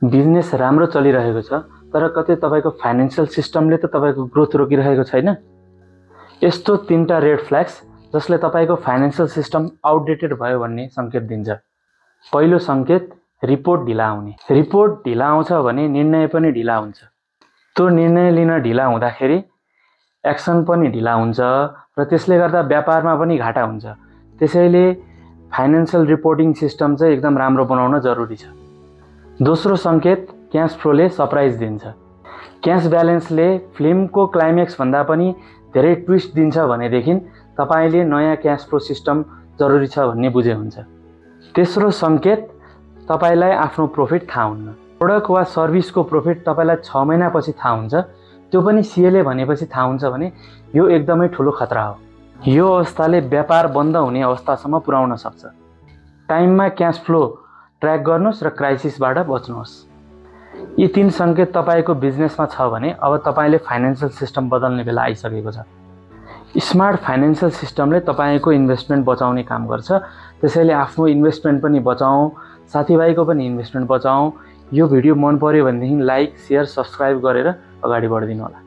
Business राम्रो चलिरहेको छ तर कतै तपाईको फाइनान्शियल सिस्टमले त तपाईको ग्रोथ रोकिरहेको छैन। यस्तो 3टा रेड फ्ल्याग्स जसले तपाईको फाइनान्शियल सिस्टम आउटडेटेड भयो भन्ने संकेत दिन्छ। पहिलो संकेत रिपोर्ट ढिला आउने। रिपोर्ट ढिला आउँछ भने निर्णय पनि ढिला हुन्छ। त्यो निर्णय लिन ढिला हुँदाखेरि एक्सन पनि ढिला हुन्छ र त्यसले गर्दा व्यापारमा पनि घाटा हुन्छ। त्यसैले फाइनान्शियल रिपोर्टिङ सिस्टम चाहिँ एकदम राम्रो बनाउन जरुरी छ। दोस्रो संकेत क्याश फ्लोले सरप्राइज दिन्छ। क्याश ब्यालेन्सले फिल्मको क्लाइमेक्स भन्दा पनि धेरै ट्विस्ट दिन्छ भनेदेखि तपाईले नयाँ क्याश फ्लो सिस्टम जरुरी छ भन्ने बुझे हुन्छ। तेस्रो संकेत तपाईलाई आफ्नो प्रॉफिट थाहा हुन्न। प्रोडक्ट वा सर्भिसको प्रॉफिट तपाईलाई 6 महिनापछि थाहा हुन्छ, त्यो पनि सीएले भनेपछि थाहा हुन्छ भने यो एकदमै ठूलो खतरा हो। यो अवस्थाले व्यापार बन्द हुने अवस्थासम्म पुर्याउन सक्छ। टाइममा क्याश फ्लो ट्र्याक गर्नुस् र क्राइसिसबाट बच्नुस्। यी 3 संकेत तपाईको बिजनेसमा छ भने अब तपाईले फाइनान्शियल सिस्टम बदल्ने बेला आइसकेको छ। स्मार्ट फाइनान्शियल सिस्टमले तपाईको इन्भेस्टमेन्ट बचाउने काम गर्छ। त्यसैले आफ्नो इन्भेस्टमेन्ट पनि बचाऊ, साथीभाइको पनि इन्भेस्टमेन्ट बचाऊ। यो भिडियो मन पर्यो भनेदेखि लाइक, शेयर, सब्स्क्राइब गरेर अगाडि बढ्दिनु होला।